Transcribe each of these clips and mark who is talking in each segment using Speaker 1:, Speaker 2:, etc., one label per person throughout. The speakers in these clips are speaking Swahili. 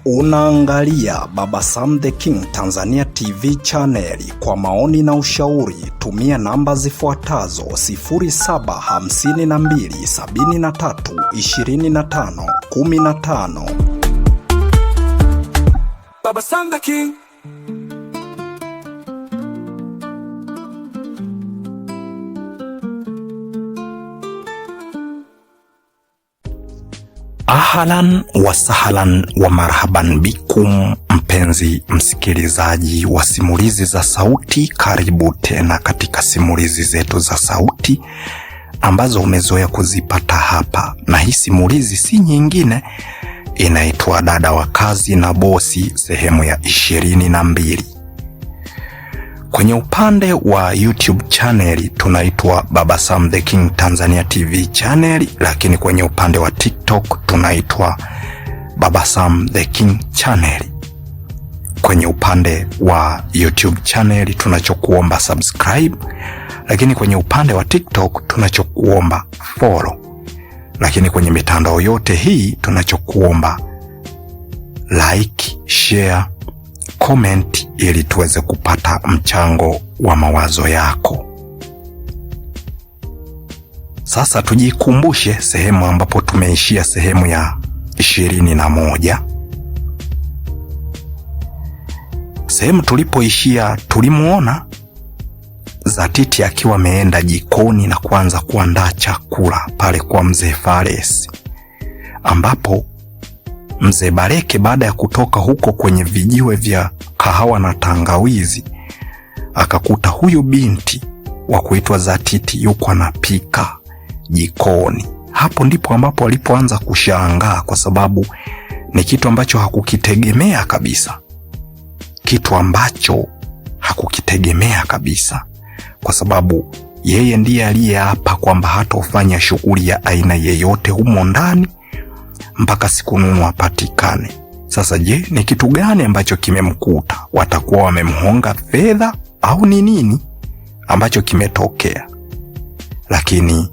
Speaker 1: Unaangalia Baba Sam the King Tanzania TV channel. Kwa maoni na ushauri tumia namba zifuatazo: 0752732515.
Speaker 2: Baba Sam the King.
Speaker 1: Ahlan wa sahlan wa marhaban bikum, mpenzi msikilizaji wa simulizi za sauti, karibu tena katika simulizi zetu za sauti ambazo umezoea kuzipata hapa, na hii simulizi si nyingine, inaitwa Dada wa Kazi na Bosi sehemu ya 22. Kwenye upande wa YouTube channel tunaitwa Baba Sam the King Tanzania TV channel, lakini kwenye upande wa TikTok tunaitwa Baba Sam the King channel. Kwenye upande wa YouTube channel tunachokuomba subscribe, lakini kwenye upande wa TikTok tunachokuomba follow, lakini kwenye mitandao yote hii tunachokuomba like, share, comment ili tuweze kupata mchango wa mawazo yako. Sasa tujikumbushe sehemu ambapo tumeishia, sehemu ya 21. Sehemu tulipoishia tulimuona Zatiti akiwa ameenda jikoni na kuanza kuandaa chakula pale kwa mzee Fares, ambapo mzee Bareke baada ya kutoka huko kwenye vijiwe vya kahawa na tangawizi akakuta huyu binti wa kuitwa Zatiti yuko anapika jikoni. Hapo ndipo ambapo alipoanza kushangaa, kwa sababu ni kitu ambacho hakukitegemea kabisa, kitu ambacho hakukitegemea kabisa, kwa sababu yeye ndiye aliyeapa kwamba hatofanya shughuli ya aina yeyote humo ndani mpaka siku Nunu apatikane. Sasa je, ni kitu gani ambacho kimemkuta? Watakuwa wamemhonga fedha au ni nini ambacho kimetokea? Lakini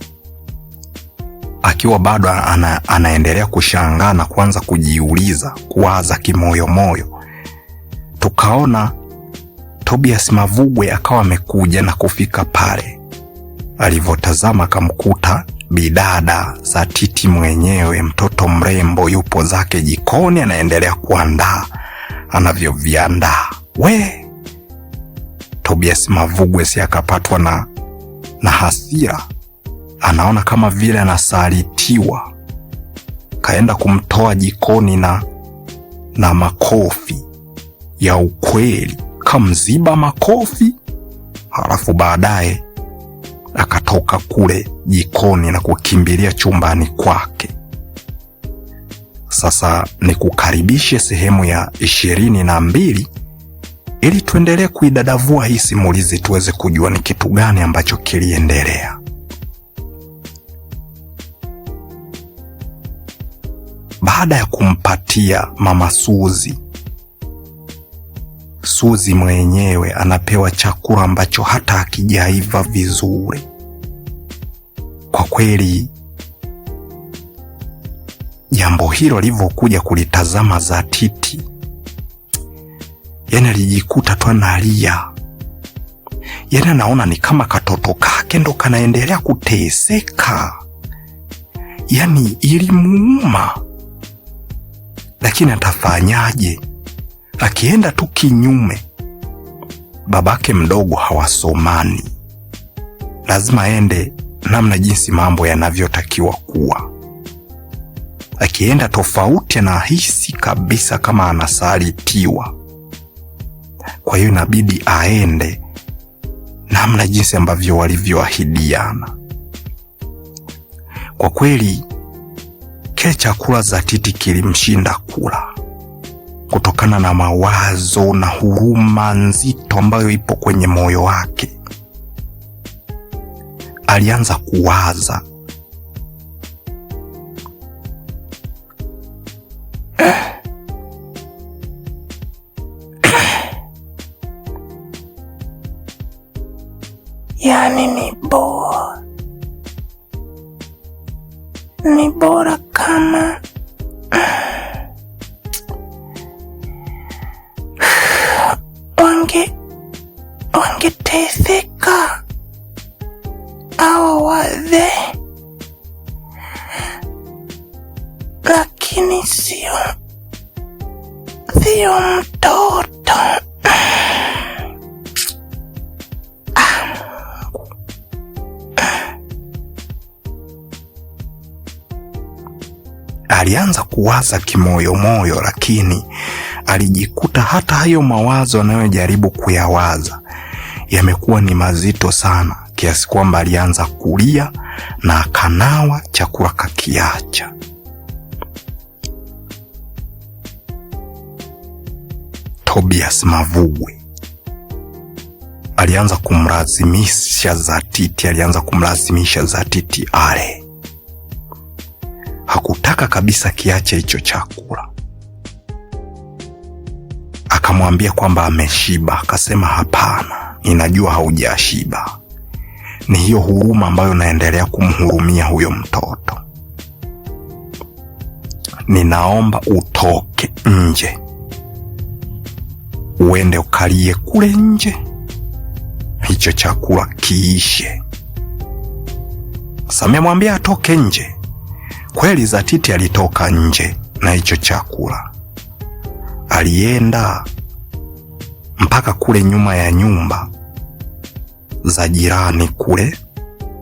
Speaker 1: akiwa bado anaendelea kushangaa na kuanza kujiuliza, kuwaza kimoyomoyo, tukaona Tobias Mavugwe akawa amekuja na kufika pale. Alivyotazama akamkuta bidada za Titi mwenyewe, mtoto mrembo, yupo zake jikoni anaendelea kuandaa anavyoviandaa. We, Tobias Mavugwe si akapatwa na hasira, anaona kama vile anasalitiwa, kaenda kumtoa jikoni na makofi ya ukweli, kamziba makofi, halafu baadaye akatoka kule jikoni na kukimbilia chumbani kwake. Sasa nikukaribishe sehemu ya 22 ili tuendelee kuidadavua hii simulizi tuweze kujua ni kitu gani ambacho kiliendelea. Baada ya kumpatia mama Suzi, Suzi mwenyewe anapewa chakula ambacho hata hakijaiva vizuri. Kwa kweli jambo hilo alivyokuja kulitazama Zatiti, yani alijikuta tu analia, yani anaona ni kama katoto kake ndo kanaendelea kuteseka, yani ilimuuma, lakini atafanyaje? Akienda tu kinyume, babake mdogo hawasomani, lazima aende namna jinsi mambo yanavyotakiwa kuwa. Akienda tofauti, anahisi kabisa kama anasalitiwa. Kwa hiyo inabidi aende namna jinsi ambavyo walivyoahidiana. Kwa kweli kile chakula Zatiti kilimshinda kula kutokana na mawazo na huruma nzito ambayo ipo kwenye moyo wake. Alianza kuwaza,
Speaker 3: yani ni bora kama Wangeteseka hawa wazee, lakini sio mtoto.
Speaker 1: Alianza kuwaza kimoyomoyo, lakini alijikuta hata hayo mawazo anayojaribu kuyawaza yamekuwa ni mazito sana, kiasi kwamba alianza kulia na akanawa chakula kakiacha. Tobias Mavugwe alianza kumlazimisha Zatiti, alianza kumlazimisha Zatiti ale. Hakutaka kabisa kiache hicho chakula. Akamwambia kwamba ameshiba, akasema hapana, ninajua haujashiba. Ni hiyo huruma ambayo naendelea kumhurumia huyo mtoto. Ninaomba utoke nje, uende ukalie kule nje, hicho chakula kiishe. Samia mwambia atoke nje. Kweli Zatiti alitoka nje na hicho chakula, alienda mpaka kule nyuma ya nyumba za jirani kule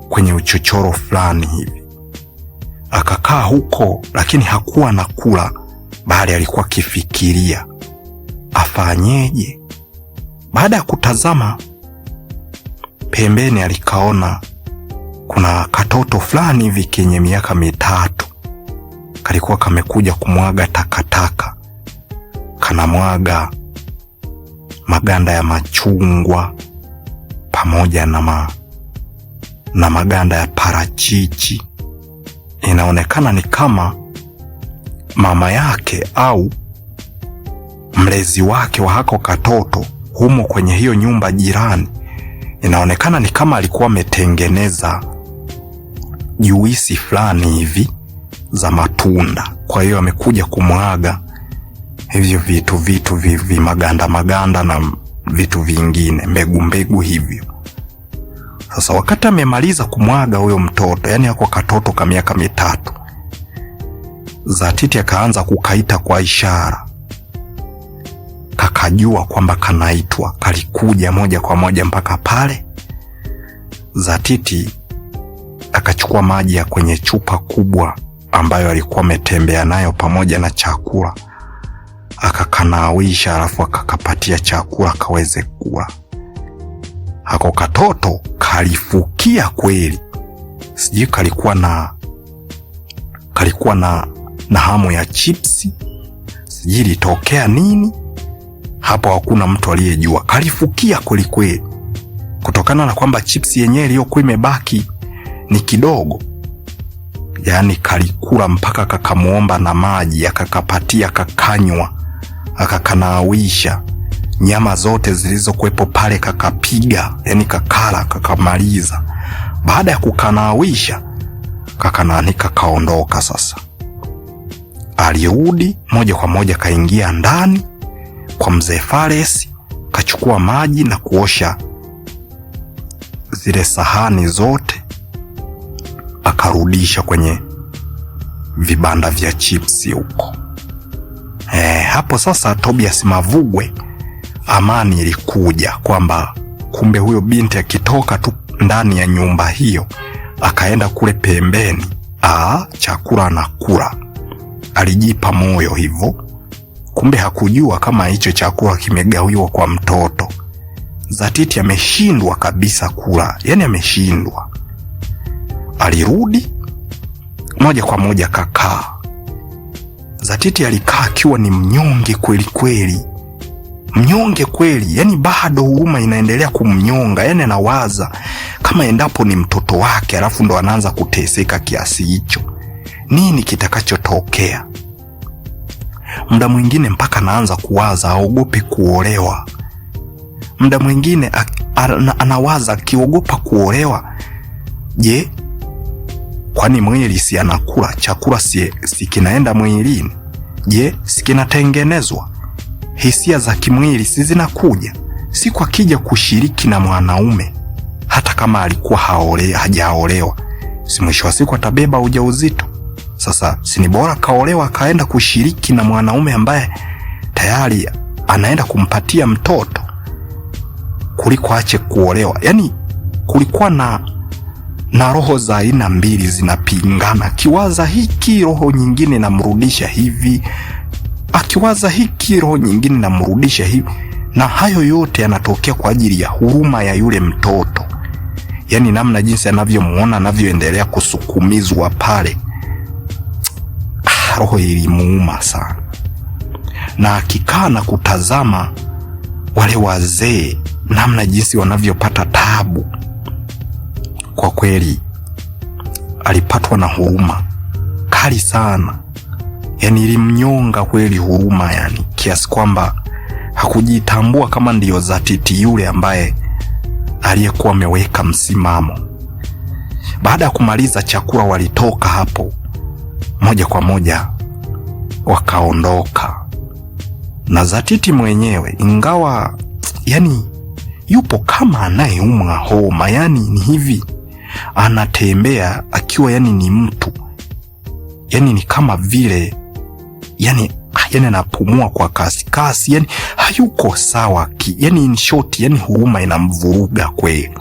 Speaker 1: kwenye uchochoro fulani hivi, akakaa huko, lakini hakuwa na kula, bali alikuwa akifikiria afanyeje. Baada ya kutazama pembeni, alikaona kuna katoto fulani hivi kenye miaka 3 kalikuwa kamekuja kumwaga takataka, kanamwaga maganda ya machungwa pamoja na maganda ya parachichi. Inaonekana ni kama mama yake au mlezi wake wa hako katoto humo kwenye hiyo nyumba jirani, inaonekana ni kama alikuwa ametengeneza juisi fulani hivi za matunda. Kwa hiyo amekuja kumwaga hivyo vitu vivi maganda maganda na vitu vingine mbegu mbegu hivyo. Sasa wakati amemaliza kumwaga huyo mtoto, yani hako katoto ka miaka 3, Zatiti akaanza kukaita kwa ishara. Kakajua kwamba kanaitwa, kalikuja moja kwa moja mpaka pale. Zatiti akachukua maji ya kwenye chupa kubwa ambayo alikuwa ametembea nayo pamoja na chakula, akakanawisha, alafu akakapatia chakula kaweze kula. Hako katoto kalifukia kweli, sijui kalikuwa na hamu ya chipsi, sijui ilitokea nini hapo, hakuna mtu aliyejua. Kalifukia kweli kweli, kutokana na kwamba chipsi yenyewe iliyokuwa imebaki ni kidogo. Yaani kalikula mpaka kakamuomba na maji, akakapatia, kakanywa, akakanawisha. Nyama zote zilizokuwepo pale kakapiga, yani kakala, kakamaliza. Baada ya kukanawisha, kakanani kakaondoka. Sasa alirudi moja kwa moja kaingia ndani kwa mzee Faresi, kachukua maji na kuosha zile sahani zote, akarudisha kwenye vibanda vya chipsi huko. Hapo sasa Tobias Mavugwe amani ilikuja kwamba kumbe huyo binti akitoka tu ndani ya nyumba hiyo akaenda kule pembeni, chakula anakula. Alijipa moyo hivyo, kumbe hakujua kama hicho chakula kimegawiwa kwa mtoto. Zatiti ameshindwa kabisa kula, yani ameshindwa. Alirudi moja kwa moja kakaa. Zatiti alikaa akiwa ni mnyonge kweli kweli, mnyonge kweli, yani bado huruma inaendelea kumnyonga. Yani anawaza kama endapo ni mtoto wake alafu ndo anaanza kuteseka kiasi hicho, nini kitakachotokea? Muda mwingine mpaka anaanza kuwaza aogope kuolewa. Muda mwingine anawaza akiogopa kuolewa, je, kwani mwili si anakula chakula, si kinaenda mwilini? Je, si kinatengenezwa? Hisia za kimwili si zinakuja? Siku akija kushiriki na mwanaume, hata kama alikuwa hajaolewa, si mwisho wa siku atabeba ujauzito? Sasa si ni bora kaolewa akaenda kushiriki na mwanaume ambaye tayari anaenda kumpatia mtoto kuliko ache kuolewa. Yani kulikuwa na roho za aina mbili zinapingana. Akiwaza hiki, roho nyingine namrudisha hivi, akiwaza hiki, roho nyingine namrudisha hivi, na hayo yote yanatokea kwa ajili ya huruma ya yule mtoto. Yani namna jinsi anavyomuona, anavyoendelea kusukumizwa pale, roho ilimuuma sana. Na akikaa na kutazama wale wazee namna jinsi wanavyopata tabu, kwa kweli alipatwa na huruma kali sana. Yani ilimnyonga kweli huruma, yani kiasi kwamba hakujitambua kama ndiyo Zatiti yule ambaye aliyekuwa ameweka msimamo. Baada ya kumaliza chakula, walitoka hapo moja kwa moja wakaondoka. Na Zatiti mwenyewe ingawa yani yupo kama anayeumwa homa, yani ni hivi anatembea akiwa yani ni mtu, yani ni kama vile yani anapumua kwa kasi kasi, yani hayuko sawa yani in short, yani huruma inamvuruga kweli,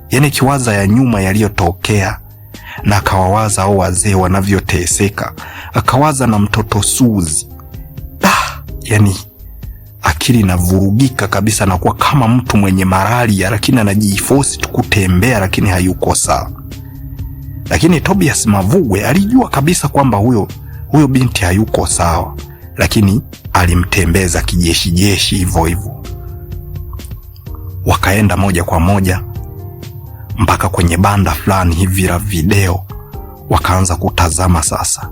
Speaker 1: yani kiwaza ya nyuma yaliyotokea, na akawawaza hao wazee wanavyoteseka, akawaza na mtoto Suzi. Yani akili inavurugika kabisa, anakuwa kama mtu mwenye malaria, lakini anajiforce tu kutembea, lakini hayuko sawa. Lakini Tobias Mavugwe alijua kabisa kwamba huyo binti hayuko sawa, lakini alimtembeza kijeshi jeshi hivyo hivyo. Wakaenda moja kwa moja mpaka kwenye banda fulani hivi la video, wakaanza kutazama sasa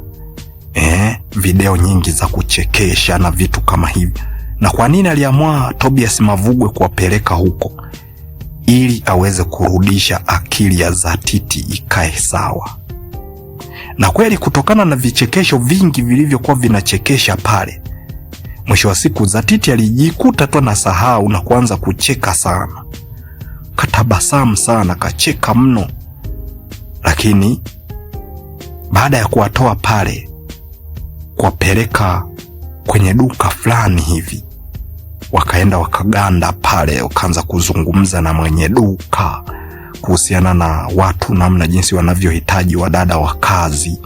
Speaker 1: video nyingi za kuchekesha na vitu kama hivi. Na kwa nini aliamua Tobias Mavugwe kuwapeleka huko? Ili aweze kurudisha akili ya Zatiti ikae sawa. Na kweli kutokana na vichekesho vingi vilivyokuwa vinachekesha pale, mwisho wa siku Zatiti alijikuta tu anasahau na kuanza kucheka sana, katabasamu sana, kacheka mno. Lakini baada ya kuwatoa pale, kuwapeleka kwenye duka fulani hivi, wakaenda wakaganda pale, wakaanza kuzungumza na mwenye duka kuhusiana na watu namna jinsi wanavyohitaji wadada wa kazi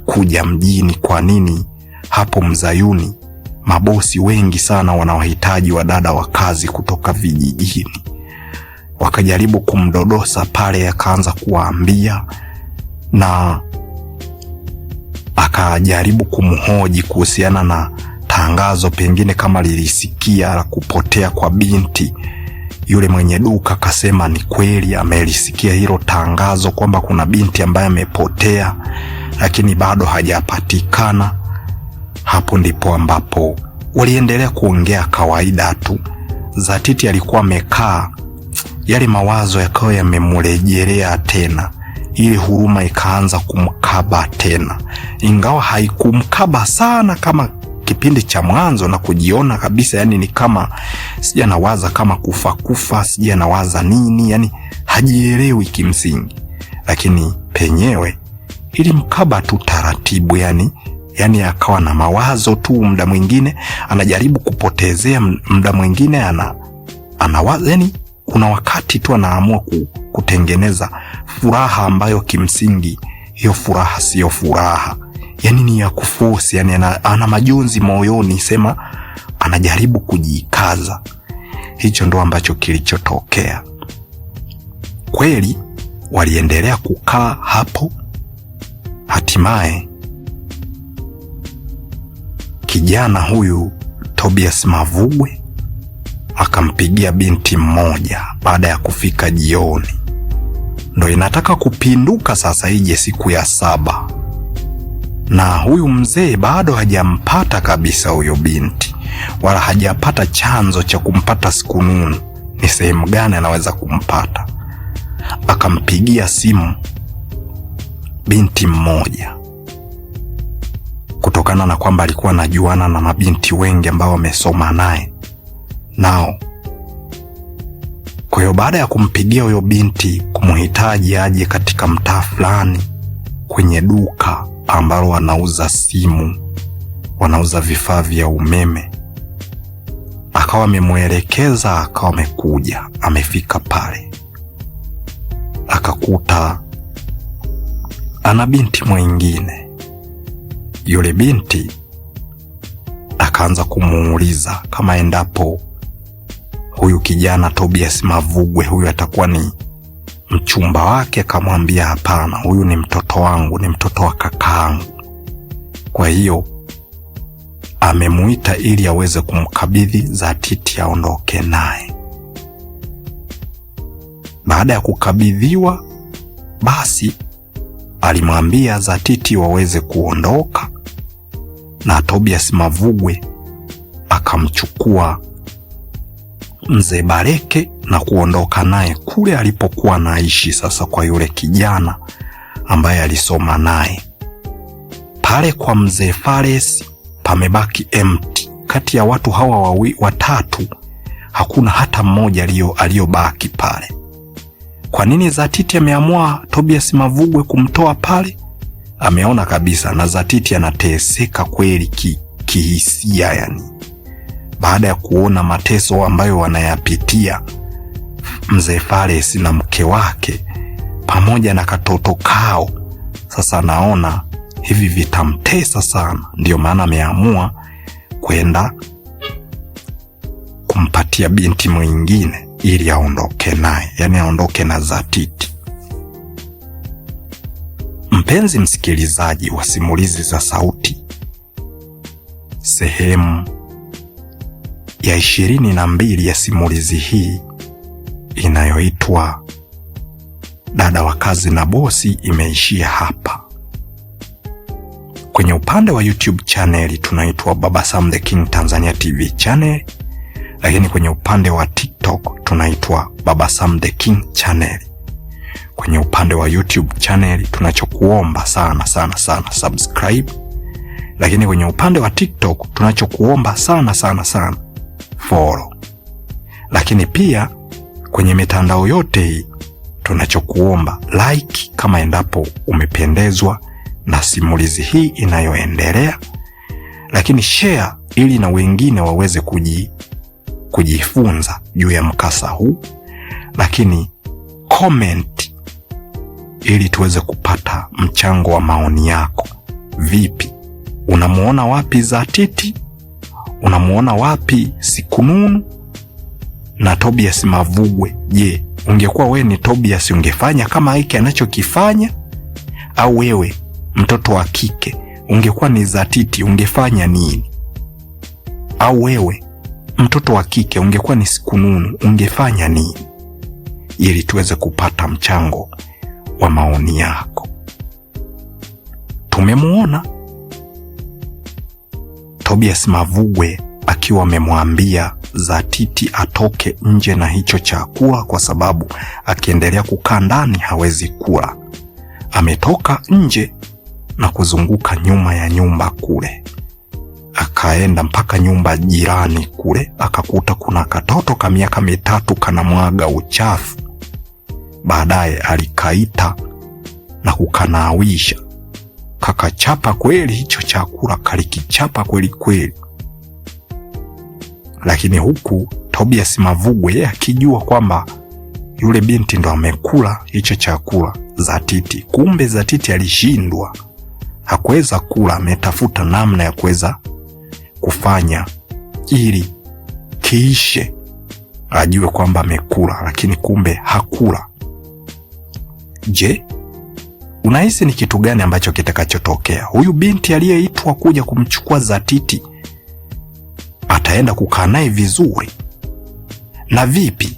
Speaker 1: kuja mjini. Kwa nini hapo Mzayuni mabosi wengi sana wanawahitaji wadada wa kazi kutoka vijijini? Wakajaribu kumdodosa pale, akaanza kuwaambia na akajaribu kumhoji kuhusiana na tangazo pengine kama lilisikia la kupotea kwa binti. Yule mwenye duka akasema ni kweli amelisikia hilo tangazo kwamba kuna binti ambaye amepotea, lakini bado hajapatikana. Hapo ndipo ambapo waliendelea kuongea kawaida tu. Zatiti alikuwa amekaa, yale mawazo yakawa yamemrejelea tena, ile huruma ikaanza kumkaba tena, ingawa haikumkaba sana kama kipindi cha mwanzo na kujiona kabisa, yani ni kama sija nawaza kama kufa kufa, sija nawaza nini, yani hajielewi kimsingi, lakini penyewe ilimkaba tu taratibu, yani akawa na mawazo tu, muda mwingine anajaribu kupotezea, muda mwingine anawaza, yani kuna wakati tu anaamua kutengeneza furaha ambayo kimsingi hiyo furaha siyo furaha, yani ni ya kuforce, yani ana majonzi moyoni, sema anajaribu kujikaza. Hicho ndo ambacho kilichotokea. Kweli waliendelea kukaa hapo, hatimaye kijana huyu Tobias Mavugwe akampigia binti mmoja baada ya kufika jioni. Ndo inataka kupinduka sasa ije siku ya 7. Na huyu mzee bado hajampata kabisa huyo binti, wala hajapata chanzo cha kumpata Sikununu, ni sehemu gani anaweza kumpata. Akampigia simu binti mmoja, kutokana na kwamba alikuwa anajuana na mabinti wengi ambao wamesoma naye, nao Kwa hiyo baada ya kumpigia huyo binti kumhitaji aje katika mtaa fulani kwenye duka ambalo wanauza simu, wanauza vifaa vya umeme, akawa amemwelekeza, akawa amekuja, amefika pale akakuta ana binti mwingine. Yule binti akaanza kumuuliza kama endapo huyu kijana Tobias Mavugwe huyu atakuwa ni mchumba wake. Akamwambia hapana, huyu ni mtoto wangu, ni mtoto wa kakaangu. Kwa hiyo amemuita ili aweze kumkabidhi Zatiti aondoke naye. Baada ya kukabidhiwa, basi alimwambia Zatiti waweze kuondoka, na Tobias Mavugwe akamchukua mzee Bareke na kuondoka naye kule alipokuwa naishi sasa, kwa yule kijana ambaye alisoma naye pale kwa mzee Fares. Pamebaki empty. Kati ya watu hawa watatu hakuna hata mmoja aliyobaki pale. Kwa nini Zatiti ameamua Tobias Mavugwe kumtoa pale? Ameona kabisa na Zatiti anateseka kweli kihisia, yani baada ya kuona mateso ambayo wanayapitia mzee Fares na mke wake pamoja na katoto kao, sasa naona hivi vitamtesa sana, ndiyo maana ameamua kwenda kumpatia binti mwingine ili aondoke naye, yani aondoke na Zatiti. Mpenzi msikilizaji wa simulizi za sauti, sehemu ya 22 ya simulizi hii inayoitwa Dada wa Kazi na Bosi imeishia hapa. Kwenye upande wa YouTube channel tunaitwa Baba Sam the King Tanzania TV channel, lakini kwenye upande wa TikTok tunaitwa Baba Sam the King channel. Kwenye upande wa YouTube channel tunachokuomba sana sana sana subscribe, lakini kwenye upande wa TikTok tunachokuomba sana sana sana follow. Lakini pia kwenye mitandao yote hii tunachokuomba like, kama endapo umependezwa na simulizi hii inayoendelea, lakini share ili na wengine waweze kujifunza juu ya mkasa huu, lakini comment ili tuweze kupata mchango wa maoni yako. Vipi, unamuona wapi Zatiti? Unamuona wapi Sikununu na Tobias Mavugwe? Je, ungekuwa wewe ni Tobias ungefanya kama hiki anachokifanya? Au wewe mtoto wa kike ungekuwa ni Zatiti ungefanya nini? Au wewe mtoto wa kike ungekuwa ni Sikununu ungefanya nini? Ili tuweze kupata mchango wa maoni yako. Tumemuona Tobias Mavugwe akiwa amemwambia Zatiti atoke nje na hicho chakula kwa sababu akiendelea kukaa ndani hawezi kula. Ametoka nje na kuzunguka nyuma ya nyumba kule, akaenda mpaka nyumba jirani kule, akakuta kuna katoto ka miaka 3 kanamwaga uchafu. Baadaye alikaita na kukanawisha, kakachapa kweli hicho chakula, kalikichapa kweli kweli. Lakini huku Tobias Mavugwe yeye akijua kwamba yule binti ndo amekula hicho chakula Zatiti. Kumbe Zatiti alishindwa, hakuweza kula, ametafuta namna ya kuweza kufanya ili kiishe, ajue kwamba amekula, lakini kumbe hakula. Je, unahisi ni kitu gani ambacho kitakachotokea? Huyu binti aliyeitwa kuja kumchukua Zatiti ataenda kukaa naye vizuri? Na vipi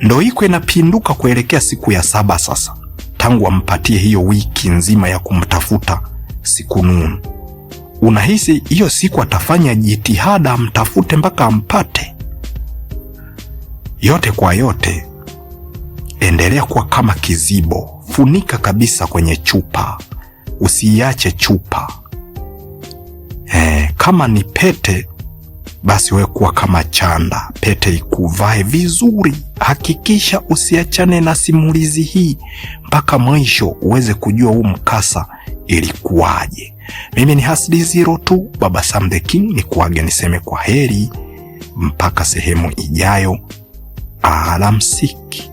Speaker 1: ndo iko inapinduka kuelekea siku ya 7 sasa, tangu ampatie hiyo wiki nzima ya kumtafuta Sikununu. Unahisi hiyo siku atafanya jitihada amtafute mpaka ampate? Yote kwa yote, endelea kuwa kama kizibo, funika kabisa kwenye chupa, usiiache chupa. Kama ni pete Basi we kuwa kama chanda, pete ikuvae vizuri. Hakikisha usiachane na simulizi hii mpaka mwisho uweze kujua huu mkasa ilikuwaje. Mimi ni Hasdi Zero tu, Baba Sam the King, ni kuage niseme kwa heri mpaka sehemu ijayo. Alamsiki.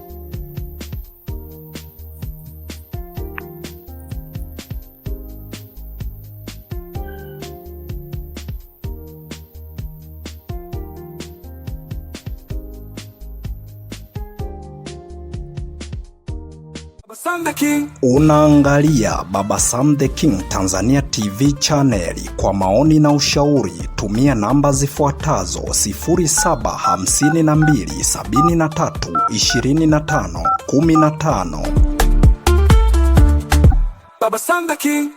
Speaker 2: Sam the King.
Speaker 1: Unaangalia Baba Sam the King Tanzania TV channel. Kwa maoni na ushauri tumia namba zifuatazo: 0752732515.
Speaker 2: Baba Sam the King.